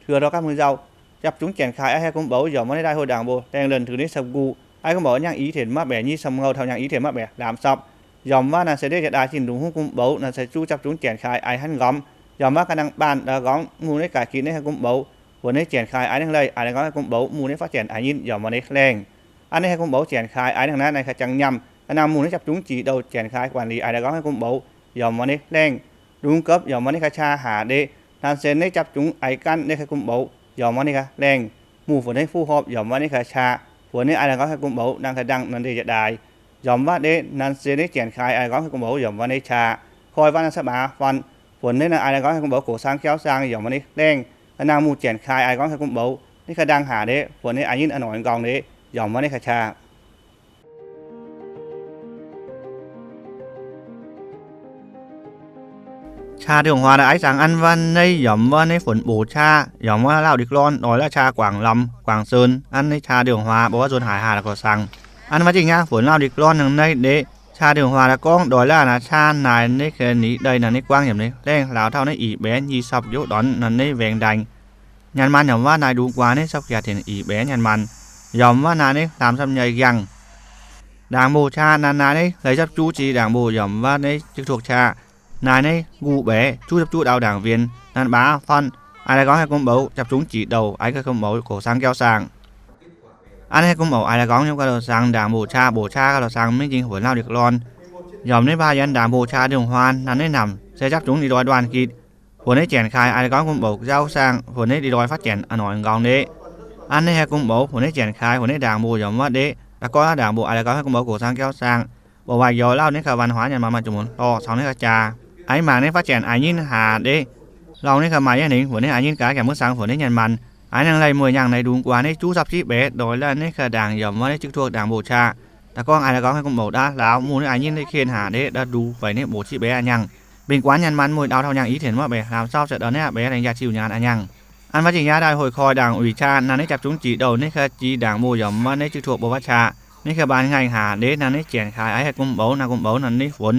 Gux ndorm gapv hmui nzauh, japv zungv janx kaaix ai haic kum bouc, yaac maaih naaiv daaih hoic ndaangc mbuo laengz lenc taux naaiv Sepv Guv, ai kum bouc nyaangh i tienx maiv baeqc nyic Sepv Ngouh taux nyaangh i tienx maiv baeqc lamz Sepv. Yaac maaih naaic se naaiv jiex daaih zinh ndongc hungh kum bouc naaic se zuqc japv zungv janx kaaix ai hnangv nqormh. Yaac maaih ga'nangc baanh ndorm gorngv mbuo naaiv gaax ginx naaiv haic kum bouc, mbuo naaiv janx kaaix ai hnangv leiz, ai la'gorngv haic kum bouc, mbuo naaiv fatv janx ai nyitv yaac maaih naaiv laengh. An naaiv haic kum bouc janx kaaix ai hnangv naaiv, naaiv ga'jangv nyiemc, ga'nangc mbuo naaiv japv zungv jiex douh janx kaaix guangc liz ai la'gorngv haic kum bouc, yaac maaih naaiv laengh. Ndongc gapv yaac maaih naaiv ga'qaqv haac ndeic, naaic se naaiv japv zungv ai ganh naaiv haic kum bouc, yaac maaih naaiv laengh. Mbuo funx naaiv fuqv horpc yaac maaih naaiv ga'qaqv, funx naaiv ai la'gorngv haic kum bouc, naaiv ga'dangh naaiv ndeic jiex daaih. Yaac maaih naaiv, naaic se naaiv janx kaaix ai la'gorngv haic kum bouc, yaac maaih naaiv qaqv. Koi waac naaic se baac fun, funx naaiv naaic ai la'gorngv haic kum bouc gox saang jauv saang, yaac maaih naaiv laengh. Ga'nangc mbuo janx kaaix ai la'gorngv haic kum bouc, naaiv ga'dangh haac ndeic, funx naaiv ai nyitv a'normh nqorngv ndeic, yaac maaih naaiv ga'qaqv. Qaqv ndongc huaax daaih aiv zangx an wuov naaiv yaac maaih naaiv funx boc qaqv, yaac maaih lauh ndie-glorn doix la'qaqv guangc lamz guangc zon. An naaiv qaqv ndongc huaax mbuo wuov nzuonx haic haac la'gorngv saangx. An wuov zingh nyaav funx lauh ndie-glorn hnangv naaiv ndeic, qaqv ndongc huaax la'gorngv doix la'qaqv naaic qaqv naaic naaiv ga'nyiec ndeic naaic naaiv guangv yaac maaih naaiv laengh, laauh taux naaiv i baeqc nyic sapv youz dorn naaic naaiv waengx ndaangc. Nyanc maanh yaac maaih naaic ndungx guaax naaiv sapv qiex tinc i baeqc nyanc maanh, yaac maaih naaic naaiv hlaam sapv nyei yangh. Ndaangc mbuo qaqv naaic naaiv naaiv leiz sapv juqv ziex ndaangc mbuo yaac maaih naaiv jienv tuoqv qaqv. Naaic naaiv nqu baeqc juqv sapv juqv ndau ndaangc wienx naaic baac fun, ai la'gorngv haic kum bouc, japv zungv jiex douh ai haic kum bouc gox saang jauv saang. An naaiv haic kum bouc ai la'gorngv nyei gauh lorqc saang, ndaangc mbuo qaqv, mbuo qaqv gauh lorqc saang maiv jingx funx lauh ndie-glorn. Yaac maaih naaiv baac yaac ndaangc mbuo qaqv ndongc huaax naaic naaiv namc se japv zungv ndie-ndoih nduanh gitc, funx naaiv janx kaaix ai la'gorngv kum bouc jauv saang, funx naaiv ndie-ndoih fatv janx a'normh nqorngv ndeic. An naaiv haic kum bouc funx naaiv janx kaaix, funx naaiv ndaangc mbuo yaac maaih ndeic, la'gorngv ndaangc mbuo ai la'gorngv haic kum bouc gox saang jauv saang. Mbuo waac youz lauh naaiv ga'wanc huaax nyanc maanh maaih zuqc muonz dorh caux naaiv ga'jaax. Ai mangc naaiv fatv janx ai nyitv haac ndeic, lorngh naaiv ga'maaih yaac ningx funx naaiv ai nyitv gaax, jangx maiv saeng funx naaiv nyanc maanh. Ai hnangv leiz mueic nyangh naaic ndungx guaax naaiv juqv sapv ziex baeqc doix la'naaiv ga'ndaangc yaac maaih naaiv jienv tuoqv ndaangc mbuo qaqv. Da'gorngv ai la'gorngv haic kum bouc daav hlaax, mbuo naaiv ai nyitv naaiv ken haac ndeic, da'duqv weic naaiv mbuo ziex baeqc a'nyangh. Bingx guaax nyanc maanh mueic ndau taux nyaangh i tienx maiv baeqc hlaam sauv se dorh naaiv baeqc laengz jaax ziux nyaanh a'nyangh. An wuov zingh nyaav daaih hoic koi ndaangc uix qaqv naaiv naaiv japv zungv jiex douh naaiv ga'jiex ndaangc mbuo yaac maaih naaiv jienv tuoqv mbuo fatv qaqv. Naaiv ga'baan ngaengh haac ndeic naaiv naaiv janx kaaix ai haic kum bouc, naaiv kum bouc naaiv naaiv funx,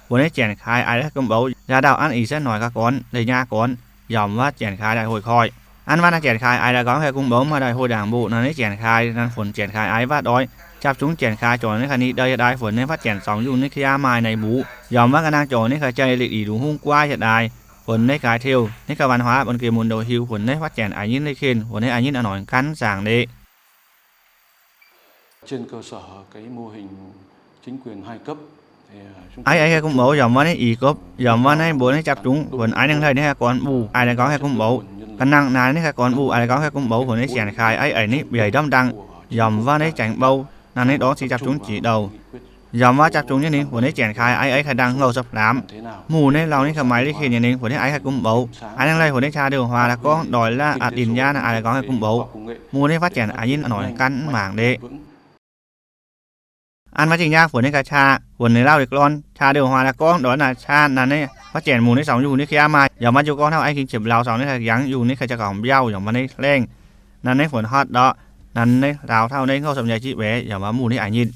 funx naaiv janx kaaix ai haic kum bouc, yaac ndau an ih zanc noic ga'gorn, leiz nyaav gorn, yaac maaih janx kaaix daaih hoic koi. An wuov naaiv janx kaaix ai la'gorngv haic kum bouc maaih daaih hoic ndaangc mbuo naaiv naaiv janx kaaix naaiv funx janx kaaix ai fatv doix, japv zungv janx kaaix zorc naaiv ga'nyiec ndeic yaac daaih funx naaiv fatv janx zorngx yungh naaiv ga'jaax maaih naaic mbuox, yaac maaih ga'nangc zorc naaiv ga'jai lih ih ndungx hungh guaav yaac daaih funx naaiv gaaix tiuv naaiv ga'wanc huaax bun geh mun ndoqc hiuv funx naaiv fatv janx ai nyitv naaiv ken, funx naaiv ai nyitv a'normh gaanv zaangc ndeic. Ai, ai haic kum bouc yaac maaih naaiv ih gopv, yaac maaih naaiv mbuo naaiv japv zungv funx ai nangh leiz naaiv ga'gorn mbuo, ai la'gorngv haic kum bouc. Ga'nangc naaiv naaiv ga'gorn mbuo ai la'gorngv haic kum bouc funx naaiv janx kaaix ai eix naaiv mbiaic ndorm ndangh, yaac maaih naaiv jaengx bou, naaiv naaiv dorngx cingx japv zungv jiex douh. Yaac maaih japv zungv nyei ningx funx naaiv janx kaaix ai eix ga'nangc ngouh sapv hlaamv. Mbuo naaiv lorngh naaiv ga'maaih liuz ken nyei ningx funx naaiv ai haic kum bouc. Ai nangh leiz funx naaiv qaqv ndongc huaax la'gorngv doix la'aqc dinh nyaanh ai la'gorngv haic kum bouc. Mbuo naaiv fatv janx ai nyitv a'normh gaanv mv mangc ndeic. An wuov zingh nyaav funx naaiv ga'qaqv, funx naaiv lauh ndie-glorn, qaqv ndongc huaax la'gorngv doix naaiv qaqv naaiv naaiv fatv janx mbuo naaiv sorngx yungh naaiv ga'jaax maaih, yaac maaih jiu gorngv hnangv aengx ginx ziepc lauh sorngx naaiv ga'jangv yungh naaiv ga'jaax gauh mbiauh yaac maaih naaiv laengh. Naaiv naaiv funx hotv ndorqc, naaiv naaiv laauh taux naaiv ngouh sapv nyei ziex baeqc yaac maaih mbuo naaiv ai nyitv.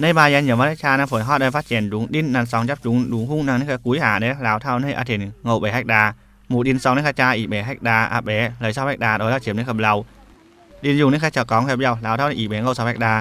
Naaiv baac yaac maaih naaiv qaqv naaiv funx hotv daaih fatv janx ndungx ndinv naaiv sorngx japv zungv ndungx hungv naaiv naaiv ga'guiv haac naaiv laauh taux naaiv a'tenx ngouh baeqc hecta. Mbuo ndinv sorngx naaiv ga'jaax i baeqc hecta, aqc baeqc leiz caux hecta doix la'ziepc naaiv ga'mbiauh. Ndinv yungh naaiv ga'jaax gauh mbiauh laauh taux i baeqc ngouh sapv hecta.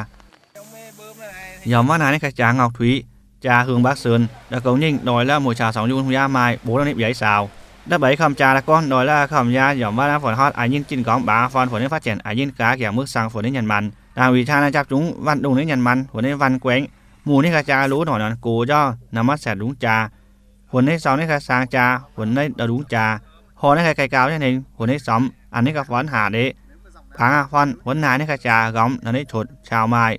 Yaac maaih naaiv naaiv ga'jaax ngauh tuix, jaax hungh mbaakv suen, da'gouv nyingh doix la'mueic caux sorngx yungh hungh yaauv maaih, bov la'naaiv bieiv saaux. Da'baeqc kamv jaax la'gorngv doix la'kamv yaauv yaac maaih naaiv funx hotv ai nyitv jin gorngv baac fun funx naaiv fatv janx ai nyitv gaax, jangx maiv saeng funx naaiv nyanc maanh. Dangh uix qaqv naaiv japv zungv waanc ndongh naaiv nyanc maanh, funx naaiv waanc guaengx. Mbuo naaiv ga'jaax luv noic nor gox jauv naaiv maaih saeng ndungx jaax. Funx naaiv sorngx naaiv ga'saang jaax, funx naaiv ndongx jaax. Horh naaiv ga'gaih gau nyei ningx funx naaiv sormx an naaiv ga'fon haac ndeic. Baangz aqv fun funx naaiv naaiv ga'jaax nqormx naaiv naaiv cotv cau maaih.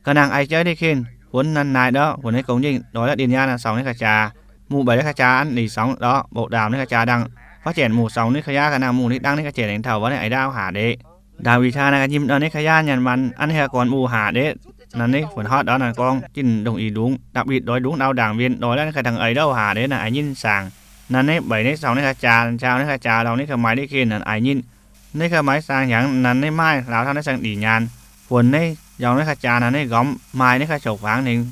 Ga'nangc ai jeiv naaiv ken, funx naaiv naaiv ndorqc, funx naaiv gouv nyingh doix la'ndin nyaanh naaiv sorngx naaiv ga'jaax. Mbuo baeqc naaiv ga'jaax an lic sorngx ndorqc, mbuo ndaamv naaiv ga'jaax dangh. Fatv janx mbuo sorngx naaiv ga'jaax ga'nangc mbuo naaiv dangv naaiv ga'jaax nengx taux wuov naaiv eix ndaauv haac ndeic. Ndaangc uix qaqv naaiv ga'nyim naaiv ga'jaax nyanc maanh an naaiv ga'gorn mbuo haac ndeic. Naaiv naaiv funx hotv ndorqc naaiv gorngv jin ndongh i ndungx, da'bitv doix ndungx ndau ndaangc mbienv doix la'naaiv ga'dangh eix ndaauv haac ndeic naaiv ai nyitv saangc. Naaiv naaiv baeqc naaiv sorngx naaiv ga'jaax, cau naaiv ga'jaax lorngx naaiv ga'maaih naaiv ken naaiv ai nyitv. Naaiv ga'maaih saeng hnyangx naaiv naaiv maaih laauh taux naaiv saeng dih nyaanh. Funx naaiv yaac naaiv ga'jaax naaiv naaiv nqormx maaih naaiv ga'couc fangx ningx.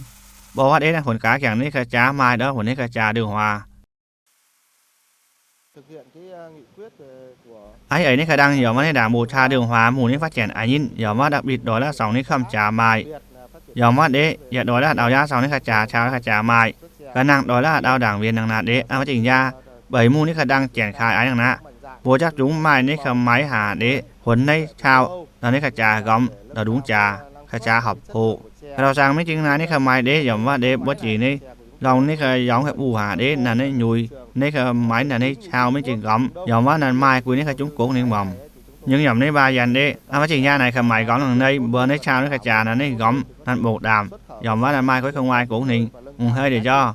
Mborqv hotv ndeic naaiv funx gaax jangx naaiv ga'jaax maaih ndorqc funx naaiv ga'jaax ndongh huaax. A'aix eix naaiv ga'dangh yaac maaih naaiv ndaangc mbuoqc qaqv ndongc huaax muoz ninh faatv janx a'nyinv yaac maaih da'bitv doix-laatv sorngx ninh kamv jaax maaih, yaac maaih ndeic yaac doix-laatv auv-yaav sorngx ninh ga'jaax, caux ga'jaax maaih, ga'nangc doix-laatv auv ndaangc wienx nangh naaic ndeic a'maiv zingh jaa. Beic muoz naaiv ga'dangh janx-kaaix a'aix nangh naaic, mbuo japv zungv maaih naaiv ga'maiv haac ndeic, huonx naaiv cau, ndau naaiv ga'jaax nqormx, ndau-ndungv jaax, ga'jaax horpc hoqc. Ga'ndau zaangh maiv zingh naaiv naaiv ga'maiv ndeic yaac maaih ndeic mbuo jiex naaiv lorngh naaiv ga'yorngx ga'buh haac ndeic naaiv naaiv nyuix naaiv ga'maiv naaiv naaiv cau maiv zingh nqormx yaac maaih naaiv maaih guix naaiv ga'jungv gongx ninh muangx. Nyungc yaac naaiv mbaa yanx ndeic a'maiv zingh jaa naaic ga'maiv nqormx nangh naaiv mbuo naaiv cau naaiv ga'jaax naaiv naaiv nqormx naaiv mbuoqc ndaamc yaac maaih naaiv maaih guix ga'maiv gongx ninh ungx haiv ndeic jauv.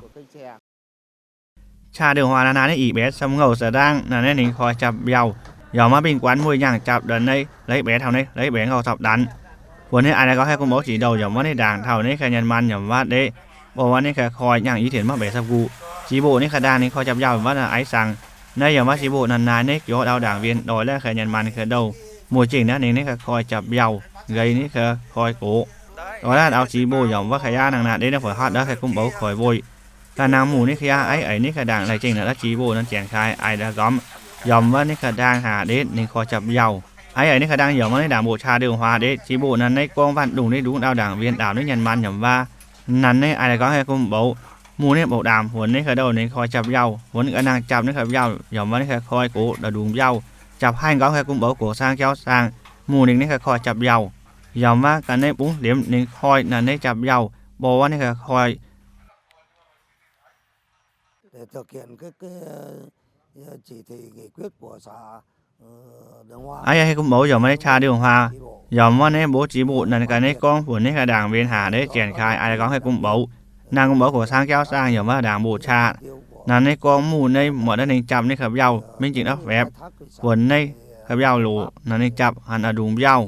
Qaqv ndongc huaax naaiv naaiv i baeqc samv ngouh za'dangv naaiv naaiv ninh koi japv mbiauh, yaac maaih bingh guanx muic nyaangh japv ndau naaiv leiz baeqc taux naaiv leiz baeqc ngouh zapv danx. Huonx naaiv a'aix ga'gorngv haih gunv mbuox jiex ndouh yaac maaih naaiv ndaangc taux naaiv ga'nyanc maanc yaac maaih ndeic, bou waac naaiv ga'koi nyaangh i tienx maiv baeqc sapv guv. Jiex mbuoqc naaiv ga'dangh ninh koi japv mbiauh yaac maaih naaiv a'aix zaangc. Naaiv yaac maaih jiex mbuoqc naaiv naaiv naaiv joux ndau ndaangc wienx doix-laatv ga'nyanc maanc ga'ndouh, muoz-jengh naaiv ninh naaiv ga'koi japv mbiauh, nqeix naaiv ga'koi gox. Doix-laatv auv jiex mbuoqc yaac maaih ga'yaangh nangh naaic ndeic naaiv feix hotv ndau haih gunv mbuox koi mbuoqc. Ga'naaiv nangh muoz naaiv ga'yaangh a'aix eix naaiv ga'dangh laih zingh naaic ndau jiex mbuoqc naaiv janx-kaaix a'aix ndau gomv, yaac maaih naaiv ga'dangh haac ndeic ninh koi japv mbiauh. A'aix eix naaiv ga'dangh yaac maaih naaiv ndaangc mbuoqc qaqv ndongc huaax ndeic jiex mbuoqc naaiv naaiv gorngv waanc ndongh naaiv ndungv ndau ndaangc wienx ndaauc naaiv nyanc maanc yaac maaih. Naaiv naaiv a'aix ndau gomv haih gunv mbuox muoz naaiv mbuoqc ndaamc huonx naaiv ga'ndouh ninh koi japv mbiauh, huonx ga'nangc japv naaiv ga'mbiauh yaac maaih naaiv ga'koi gox ndau ndungv mbiauh, japv haiv nqorngv haih gunv mbuox gox saang jauv saang, muoz ninh naaiv ga'koi japv mbiauh. Yaac maaih ga'naaiv bungv liemx ninh koi naaiv naaiv japv mbiauh, bou waac naaiv ga'koi a'aix haih gunv mbuox yaac maaih naaiv qaqv ndongc huaax, yaac maaih naaiv mbuox jiex mbuoqc naaiv ga'naaiv gorngv huonx naaiv ga'ndaangc mbenc haac naaiv janx-kaaix a'aix ndau gorngv haih gunv mbuox. Naaiv gunv mbuox gox saang jauv saang yaac maaih ndaangc mbuoqc qaqv. Naaiv naaiv gorngv muoz naaiv muotc naaiv ninh japv naaiv ga'mbiauh maiv zingh ndortv faetv, huonx naaiv ga'mbiauh loc naaiv ninh japv hanc a'ndungx mbiauh.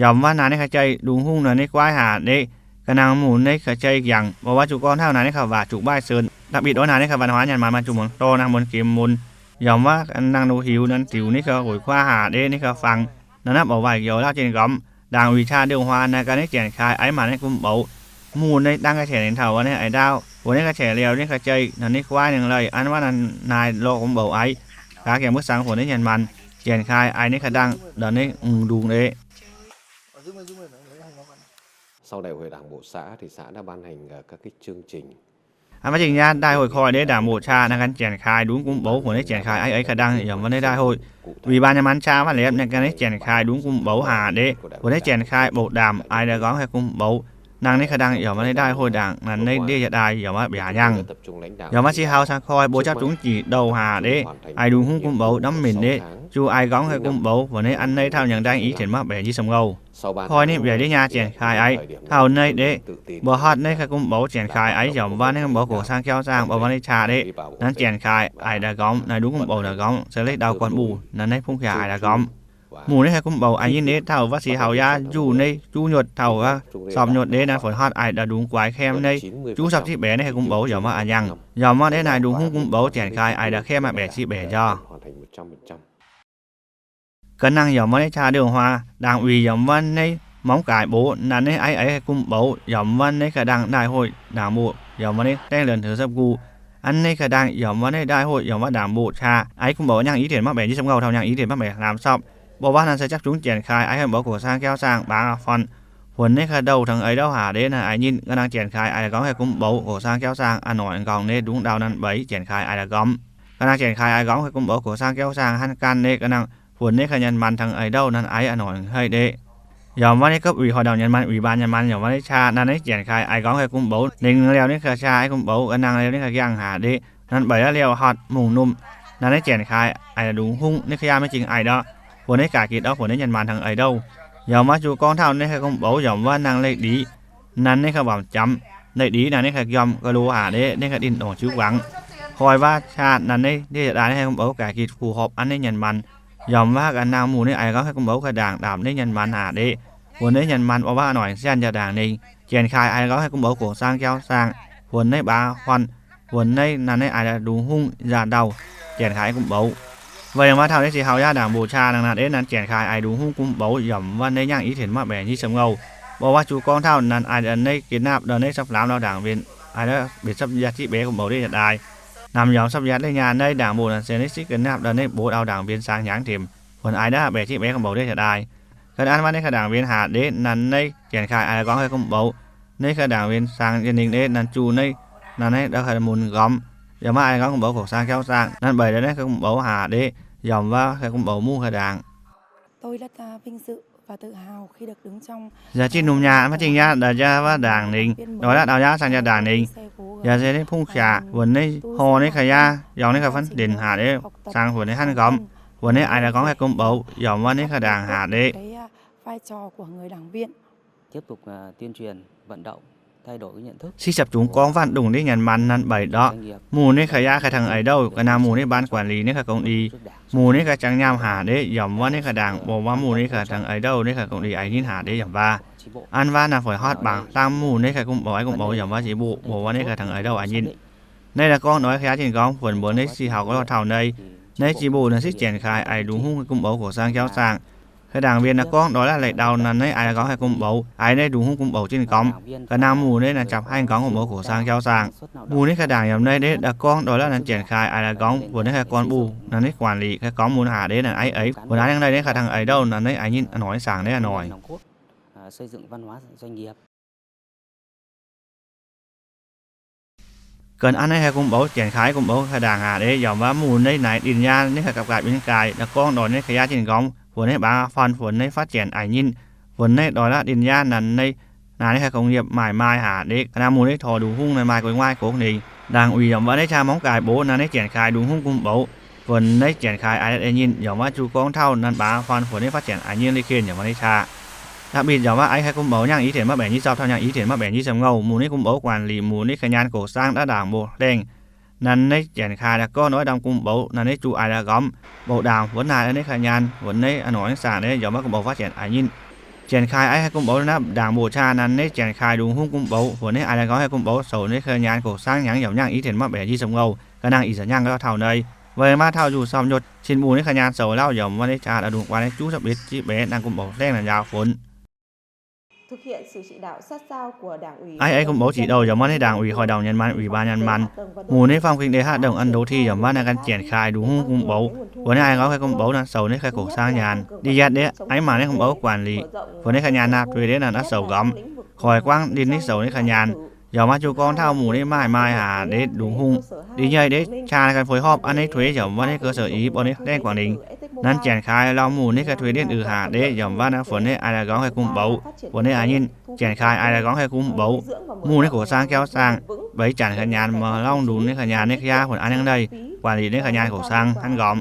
Yaac maaih naaiv naaiv ga'jai ndungx hungv naaiv naaiv guaiv haac ndeic, ga'naaiv muoz naaiv ga'jai jangx, bou waac zuqc gorngv hnangv naaiv naaiv ga'waac zuqc mbaih sen, da'bitv oix naaiv naaiv ga'wanc huaav nyanc maanc maaih zuqc muonz dorh naaiv muonz gemh muonz. Yaac maaih ga'naaiv loz-hiuv naaiv diuc naaiv ga'hueic kuaav haac ndeic naaiv ga'fangx, naaiv naaiv bouc waaic youz lauh jienh nqormx, ndaangc wuic qaqv ndongh huaax naaiv ga'naaiv janx-kaaix a'aix maaih naaiv gunv mbuox. Muoz naaiv dangv ga'qaeqv ninh taux wuov naaiv a'aix ndaauv, wuov naaiv ga'qaeqv liouh naaiv ga'jai naaiv naaiv guaiv ninh laaih an waac naaiv lorh gunv mbuox a'aix. Gaax gaengh mbuo sangx huonx naaiv nyanc maanc, janx-kaaix a'aix naaiv ga'ndangh ndau naaiv mv ndungx ndeic. Sau đại hội đảng bộ xã thì xã đã ban hành các cái chương trình. A'maah zingh nyaanh 大会 koi ndeic ndaangc mbuoqc qaqv naaiv ganh janx-kaaix ndungx gunv mbuox huonx naaiv janx-kaaix a'aix ga'ndangh yaac maaih naaiv 大会. Wuic baan nyanc maanc qaqv maaih liepc naaiv ganh naaiv janx-kaaix ndungx gunv mbuox haac ndeic, huonx naaiv janx-kaaix mbuoqc ndaamc a'aix ndau gorngv haih gunv mbuox. Naaiv naaiv ga'ndangh yaac maaih naaiv 大会 ndaangc naaiv naaiv ndiev yietc daaih yaac maaih mbiaac nyangh. Yaac maaih sih haux caux koi mbuo jauv zungv jiex ndouh haac ndeic, a'aix ndungx hungv gunv mbuox ndamv minc ndeic, zuqc a'aix gorngv haih gunv mbuox huonx naaiv an naaiv taux nyanc ndaangv i tienx maiv baeqc nyic ziepc ngouh. Koi naaiv mbiaac ndiev nyangh janx-kaaix a'aix taux naaiv ndeic, mbuo hotv naaiv haih gunv mbuox janx-kaaix a'aix yaac maaih naaiv gunv mbuox gox saang jauv saang baac maaih naaiv qaqv ndeic, naaiv janx-kaaix a'aix ndau gorngv naaiv ndungx gunv mbuox ndau gorngv se leiz ndau gorn mbuo naaiv naaiv พรุ่งนี้ a'aix ndau gorngv. Muoz naaiv haih gunv mbuox a'aix nyinh ndeic taux wuov sih haux yaav njuh naaiv juv nyuotc taux wuov sorpc nyuotc ndeic naaiv feix hotv a'aix ndau ndungx guaix camv naaiv juv sapv ziqv baeqc naaiv haih gunv mbuox yaac maaih a'aix nyangh. Yaac maaih naaiv naaic ndungx hungv gunv mbuox janx-kaaix a'aix ndau camv maaih baeqc ziqv baeqc jauv. Ga'nangv yaac maaih naaiv qaqv ndongh huaax, ndaangc wuic yaac maaih naaiv mangc gaaix mbuox naaiv naaiv a'aix a'aix haih gunv mbuox yaac maaih naaiv ga'ndangh 大会 ndaangc mbuoqc yaac maaih naaiv แจ้งเตือน taux sapv guv. An naaiv ga'ndangh yaac maaih naaiv 大会 yaac maaih ndaangc mbuoqc qaqv a'aix gunv mbuox nyaangh i tienx maiv baeqc nyic ziepc ngouh taux nyaangh i tienx maiv baeqc hlaam sapv. Mbuo waac naaiv se japv zungv janx-kaaix a'aix haih mbuox gox saang jauv saang baac fun. Huonx naaiv ga'ndouh tengx a'aix ndouh haac ndeic naaiv a'aix nyinh ga'nangv janx-kaaix a'aix ndau gorngv haih gunv mbuox gox saang jauv saang a'hnoi nqorngv naaiv ndungx ndau naaiv baeqc janx-kaaix a'aix ndau gorngv. Ga'nangv janx-kaaix a'aix ndau gorngv haih gunv mbuox gox saang jauv saang hnangv ganh naaiv ga'nangv huonx naaiv ga'nyanc maanc tengx a'aix ndouh naaiv a'aix a'hnoi haih ndeic. Yaac maaih naaiv gapv wuic hoic ndau nyanc maanc, wuic baan nyanc maanc yaac maaih naaiv qaqv naaiv naaiv janx-kaaix a'aix ndau gorngv haih gunv mbuox ninh liouh naaiv ga'qaqv a'aix gunv mbuox ga'nangv liouh naaiv ga'qaqv haac ndeic naaiv baeqc liouh hotv mungh numh. Naaiv naaiv janx-kaaix a'aix ndungx hungv naaiv ga'qaqv yaac maiv jingx a'aix ndau. Huonx naaiv ga'qaqv gitv ndau huonx naaiv nyanc maanc tengx a'aix ndouh. Yaac maaih zuqc gorngv taux naaiv haih gunv mbuox yaac maaih naaiv naaiv leiz-ndiev. Naaiv naaiv ga'qaqv waamc jangx, leiz-ndiev naaiv naaiv ga'qaqv yiem ga'lo haac ndeic naaiv ga'qaqv ninh ndongc ziux guangc. Koi waac qaqv naaiv naaiv ndiev yietc daaih naaiv haih gunv mbuox ga'qaqv gitv kuh hopv an naaiv nyanc maanc. Yaac maaih ga'nangv muoz naaiv a'aix ndau gorngv haih gunv mbuox ga'ndaangc ndaamc naaiv nyanc maanc haac ndeic. Huonx naaiv nyanc maanc waac waac a'hnoi sian jaa ndaangc ninh. Janx-kaaix a'aix ndau gorngv haih gunv mbuox gox saang jauv saang. Huonx naaiv baac fun. Huonx naaiv naaiv naaiv a'aix ndungx hungv nzaah ndau. Janx-kaaix a'aix gunv mbuox. Weic naaiv maaih taux naaiv sih haux yaav ndaangc mbuoqc qaqv naaiv naaiv ndeic naaiv janx-kaaix a'aix ndungx hungv gunv mbuox yaac maaih naaiv nyaangh i tienx maiv baeqc nyic ziepc ngouh. Mbuo waac zuqc gorngv taux naaiv a'aix naaiv gitv naapv ndau naaiv sapv hlaamv ndau ndaangc mbenc a'aix naaiv mbenc sapv nzaah ziqv baeqc gunv mbuox ndiev yietc daaih. Namx yaac sapv yiatv leiz nyaanh naaiv ndaangc mbuoqc naaic se naaiv sipv ga'naapv daaih naaiv mbuox dauh ndaangc mbienx saang hnyangx timc, funx aix ndaapv baeqc civ baeqc gu'mbouc ndiev jiex daaih. Ga'naaiv mbuo naaiv ga'ndaangc mbienx hatc ndiev naaiv, naaiv janx-kaai aix la'gorngv haih gu'mbouc. Naaiv ga'ndaangc mbienx saang yie ningx ndiev naaiv juv naaiv, naaiv naaiv dauh haih munx nqormx, yaac maiv aix la'gorngv gu'mbouc koqc saang jauv zaangh. Naaiv mbeix ndiev naaiv gu'mbouc hatc ndiev, yaac maiv haih gu'mbouc muv ga'ndaangc. Yaac zinh lungh nyaah maiv zingh yaav daaih jaav wuov ndaangc ningx, ndoih la'dauh yaav saang jaax ndaangc ningx, yaac se naaiv pungv qaqc funx naaiv hor naaiv ga'yaav, yaac naaiv ga'fanv dinc hatc ndiev, saang funx naaiv hnangv nqormx, funx naaiv aix la'gorngv haih gu'mbouc, yaac maiv naaiv ga'ndaangc hatc ndiev. Sipv japc zungx gorngv vận động ndiev nyanc man naaiv mbeix ndorqc, mungh naaiv ga'yaav ga'dangh eix ndouv, ga'naaiv mungh naaiv 班管理 naaiv ga'gong-đi, mungh naaiv ga'jangx nyaanh hatc ndiev, yaac maiv naaiv ga'ndaangc, mbuox waac mungh naaiv ga'dangh eix ndouv naaiv ga'gong-đi eix nyinh hatc ndiev yaac maiv. An waac naaiv funx hotv mangc dangh mungh naaiv ga'gu'mbouc aix gu'mbouc yaac maiv jiex mbuoqc, mbuox waac naaiv ga'dangh eix ndouv eix nyinh. Naaiv la'gorngv ndoih ga'yaav jinh nqormx funx mbuox naaiv sih haux ga'lorh taux naaiv, naaiv jiex mbuoqc naaiv sipv janx-kaai aix ndungx hungv gu'mbouc koqc saang jauv zaangh. Ga'ndaangc mbienx la'gorngv ndoih la'leih ndau naaiv, naaiv aix la'gorngv haih gu'mbouc, aix naaiv ndungx hungv gu'mbouc jinh nqormx, ga'naaiv mungh naaiv naaiv japc haih nqorngv gu'mbouc koqc saang jauv zaangh. Mungh naaiv ga'ndaangc yaac maiv naaiv ndiev la'gorngv ndoih la'naaiv janx-kaai aix la'gorngv funx naaiv haih gorn mbuoqc naaiv, naaiv 管理 haih gorngv mun hatc ndiev naaiv aix eix funx aqv, naaiv naaiv ga'dangh eix ndouv naaiv, naaiv eix nyinh a'noix saangc naaiv a'noix. Ga'naaiv naaiv haih gu'mbouc janx-kaai gu'mbouc ga'ndaangc hatc ndiev, yaac maiv mungh naaiv naaiv ดินหญ้า naaiv haih gapv gaax mbienx gaax, la'gorngv ndoih naaiv ga'yaav jinh nqormx funx naaiv baav fan funx naaiv 发展 a'nyinh, funx naaiv ndoih la'diuh ดินหญ้า naaiv, naaiv haih gong yiemc maaih maaih hatc ndiev, ga'naaiv mungh naaiv taux ndungx hungv naaiv maaih guei nguaaiv gox ninh. Ndaangc uix yaac maiv naaiv qaqv mangc gaax mbuox naaiv, naaiv janx-kaai ndungx hungv gu'mbouc funx naaiv janx-kaai aix nyinh, yaac maiv zuqc gorngv taux naaiv baav fan funx naaiv 发展 a'nyinh liuz ken yaac maiv naaiv qaqv. Da'binc yaac maiv aix haih gu'mbouc nyaanh i tienx maiv baeqc nyic ziepc civ taux nyaanh i tienx maiv baeqc nyic ziepc ngouh mungh naaiv gu'mbouc 管理 mungh naaiv ga'nyaanh koqc saang daaih ndaangc mbuox hlengh. Naaiv naaiv janx-kaai la'gorngv ndoih ndamv gu'mbouc naaiv, naaiv zuqc aix la'gorngv mbuox ndaangc funx naaiv, naaiv ga'nyaanh funx naaiv a'noix saangc naaiv yaac maiv gu'mbouc 发展 a'nyinh. Janx-kaai aix haih gu'mbouc naaiv ndaangc mbuoqc qaqv naaiv, naaiv janx-kaai ndungx hungv gu'mbouc funx naaiv aix la'gorngv haih gu'mbouc soux naaiv ga'nyaanh koqc saang hnyangx yaac maiv nyaanh i tienx maiv baeqc nyic ziepc ngouh, ga'naaiv i ziepc nyaanh ga'lorh taux naaiv, weic maiv taux njuqc สามสิบ cin mungh naaiv ga'nyaanh soux lauh yaac maiv naaiv qaqv, la'dungx guaax naaiv juqv สิบเอ็ด civ baeqc ndaangc gu'mbouc hlengh naaiv njaaux funx. Aix, aix gu'mbouc ziqc douh yaac maiv naaiv 党委 hội đồng nhân民 ủy ban nhân民, mungh naaiv faam ging ndeic haav ndongh an ndoqv ti yaac maiv naaiv ganh janx-kaai ndungx hungv gu'mbouc funx naaiv aix la'gorngv haih gu'mbouc naaiv soux naaiv ga'nyaanh koqc saang hnyangx. Ndiev yatv ndiev aix mangc naaiv gu'mbouc 管理 funx naaiv ga'nyaanh naaiv tuix ndiev naaiv aqv soux nqormx. Koiv guangv ndin naaiv soux naaiv ga'nyaanh, yaac maiv zuqc gorngv taux mungh naaiv maaih maaih hatc ndiev ndungx hungv. Ndiev nyei ndiev qaqv naaiv ganh ผลประโยชน์ an naaiv tuix yaac maiv naaiv กระทรวง อีฟ an naaiv hlengh guangc ningx. Naaiv janx-kaai lauh mungh naaiv ganh tuix ndiev uix hatc ndiev yaac maiv naaiv funx naaiv aix la'gorngv haih gu'mbouc, funx naaiv a'nyinh. Janx-kaai aix la'gorngv haih gu'mbouc mungh naaiv koqc saang jauv zaangh, beiv janx ga'nyaanh maaih lauh ndungx naaiv ga'nyaanh naaiv qaqv funx an hnangv naaiv, 管理 naaiv ga'nyaanh koqc saang hnangv nqormx.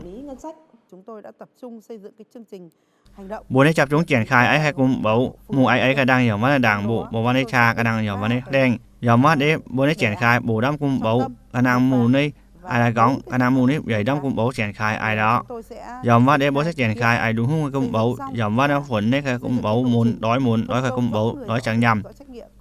Mbuo naaiv japc zungv janx-kaai aix haih gu'mbouc mungh aix eix ga'ndangh yaac maiv naaiv ndaangc mbuoqc, mbuox waac naaiv qaqv ga'ndangh yaac maiv naaiv hlengh, yaac maiv ndiev mbuo naaiv janx-kaai bouc ndamv gu'mbouc ga'ndangh mungh naaiv, aix la'gorngv ga'ndangh mungh naaiv yaac ndamv gu'mbouc janx-kaai aix lorqc. Yaac maiv ndiev mbuo naaiv janx-kaai aix ndungx hungv gu'mbouc yaac maiv naaiv funx naaiv ganh gu'mbouc mun ndoih mun ndoih ganh gu'mbouc ndoih jangx nyaanh.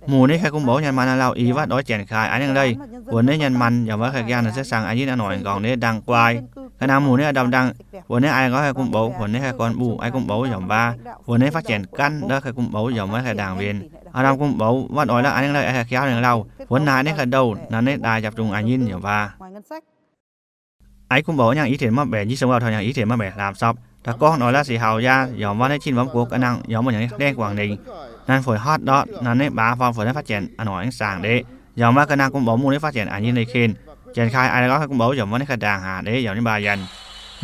Mungh naaiv ganh gu'mbouc nyaanh maan naaiv lauh i wav ndoih janx-kaai aix nengh leih, funx naaiv nyaanh maan yaac maiv ganh yangh naaiv se saang a'nyinh a'noix nqorngc naaiv ndangh guai. Ga'ndangh mungh naaiv ndamv ndangh, funx naaiv aix la'gorngv haih gu'mbouc, funx naaiv haih gorn mbuoqc aix gu'mbouc yaac maiv, funx naaiv 发展 ganh ndortv haih gu'mbouc yaac maiv ganh ndaangc mbienx. A'ndamv gu'mbouc wav ndoih lauh aix nengh leih aix ganh jauv nengh lauh, funx naaiv naaiv ganh ndouh naaiv naaiv daaih japc zungv a'nyinh yaac maiv. Aix gu'mbouc nyaanh i tienx maiv baeqc nyic ziepc ngouh taux nyaanh i tienx maiv baeqc hlaam sapv, da'gorngv ndoih lauh se haux yaac yaac maiv naaiv cin wuom gox ga'ndangh yaac maiv nyanc naaiv hlengh guangc ningx. Naaiv funx hotv ndortv naaiv naaiv baav faam funx naaiv 发展 a'noix saangc ndiev, yaac maiv ga'ndangh gu'mbouc mungh naaiv 发展 a'nyinh leih ken. Janx-kaai aix la'gorngv haih gu'mbouc yaac maiv naaiv ga'ndaangc hatc ndiev yaac maiv baac yienh.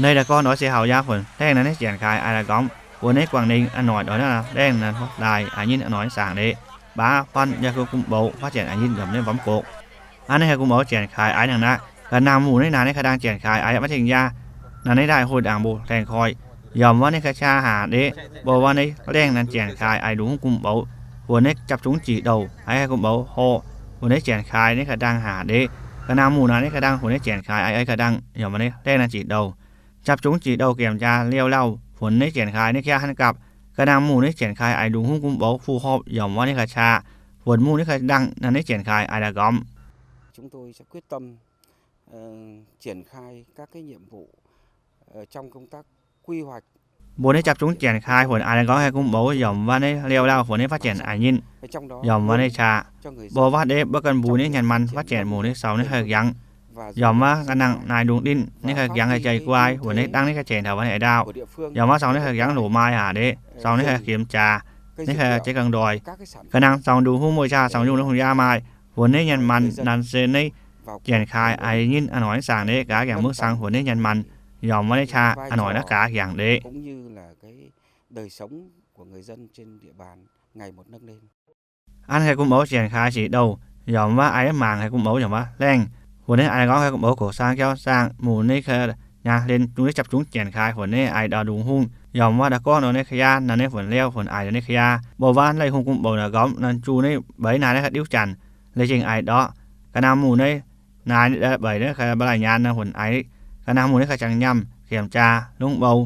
Naaiv da'gorngv ndoih se haux yaac funx hlengh naaiv naaiv janx-kaai aix la'gorngv, funx naaiv guangc ningx a'noix ndoih naaiv hlengh naaiv daaih a'nyinh a'noix saangc ndiev, baav faam yaac gu'mbouc 发展 a'nyinh yaac maiv naaiv wuom gox. Hnangv naaiv haih gu'mbouc janx-kaai aix nangc naaiv, ga'ndangh mungh naaiv naaiv naaiv ga'ndangh janx-kaai aix maiv cing-jaa. Naaiv naaiv daaih hoic ndaangc mbuo hlengh koi, yaac maiv naaiv ga'qaqv hatc ndiev, mbuo waac naaiv hlengh naaiv janx-kaai aix ndungx hungv gu'mbouc, funx naaiv japc zungv jiex douh aix haih gu'mbouc horqc, funx naaiv janx-kaai naaiv ga'ndangh hatc ndiev, ga'ndangh mungh naaiv naaiv ga'ndangh funx naaiv janx-kaai aix ga'ndangh yaac maiv naaiv hlengh naaiv jiex douh. Japc zungv jiex douh gemh jaa liouh lauh funx naaiv janx-kaai naaiv qaqv hnangv gapv, ga'ndangh mungh naaiv janx-kaai aix ndungx hungv gu'mbouc fuqv horpc yaac maiv naaiv ga'qaqv, funx mungh naaiv ga'ndangh naaiv naaiv janx-kaai aix la'gorngv mbuo naaiv japc zungv janx-kaai funx aix la'gorngv haih gu'mbouc yaac maiv naaiv liouh lauh funx naaiv 发展 a'nyinh yaac maiv naaiv qaqv. Mbuo waac ndiev mbuo ganh mbuo naaiv nyaanh maan 发展 mungh naaiv sou naaiv haih yangh. Yaac mv baac ga'nangv naaic ndungx đinh, ninh ka'jangx haic jai guai, wuonx ninh dangv ninh ka'jangx taux wuov ninh ndaauh. Yaac mv baac song ninh ka'jangx loz-maai aqv, deix song ninh ka'jangx jiem jaax, ninh ka'jangx jiex ga'ndoi. Ga'nangv song ndungx hungh muoz-jaa, song yungh ninh hungh yaac maaih, wuonx ninh nyanc maanc naaic se ninh janx-kaai aix nyinh a'noic saangc deix gaax yangh mv sang wuonx ninh nyanc maanc, yaac mv baac ninh qaqv a'noic naaiv gaax yangh deix. Aa, haiz gunv mouv janx-kaai sic douh, yaac mv baac aix mangc haiz gunv mouv yaac mv baac laengh, wuonx ninh aix gorngv haiz gunv mouv gox saang jauv saang, mungh ninh ka'nyaanh hlen zungv ninh japv zungv janx-kaai, wuonx ninh aix ndongc ndungx hungh, yaac mv baac ndau gorngv ndongc ninh ka'yaa, naaiv ninh wuonx liouh, wuonx aix ndongc ninh ka'yaa, mbuo waac leiz hungh gunv mouv naaic gormx, naaiv zuqc ninh mbeix naaic ninh ka'diuv janx, leiz jengh aix ndorqc. Ga'nangv mungh ninh naaic mbeix ninh ka'mba'laaih nyaanh naaic wuonx aix, ga'nangv mungh ninh ka'jangx nyaanh, jiem jaax, lungv mbou.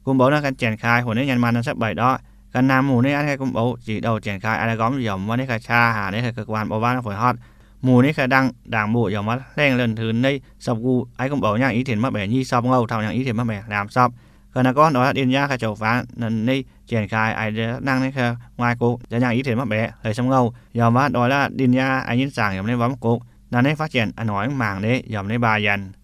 Gunv mouv naaiv gan janx-kaai, wuonx ninh nyanc maanc naaic se mbeix ndorqc. Ga'nangv mungh ninh an haiz gunv mouv zic douh janx-kaai aix ndongc gormx, yaac mv baac ninh ka'qaa haac ninh ka'guaih guanh mbuo waac naaiv wuonx hotv. Mungh ninh ka'dangh ndaangc mbuoqc yaac mv baac laengh lorn hnunx ninh sopv-gu, aix gunv mouv nyaanh i tengx maiv mbaeqc nyic sopv ngouh, taux nyaanh i tengx maiv mbaeqc hlaam sopv. Ga'naaiv gorngv ndorqc ninh yaac ka'jouv faanv ninh janx-kaai aix ndongc naaiv ninh ka'nguaaic gox, nyaanh i tengx maiv mbaeqc hleix sopv ngouh, yaac mv baac ndorqc ninh yaac aix nyinh zaangc yaac mv baac ninh mv gox, naaiv ninh faav janx a'noic mv mangc ninh yaac mv baac mbaah nyanc.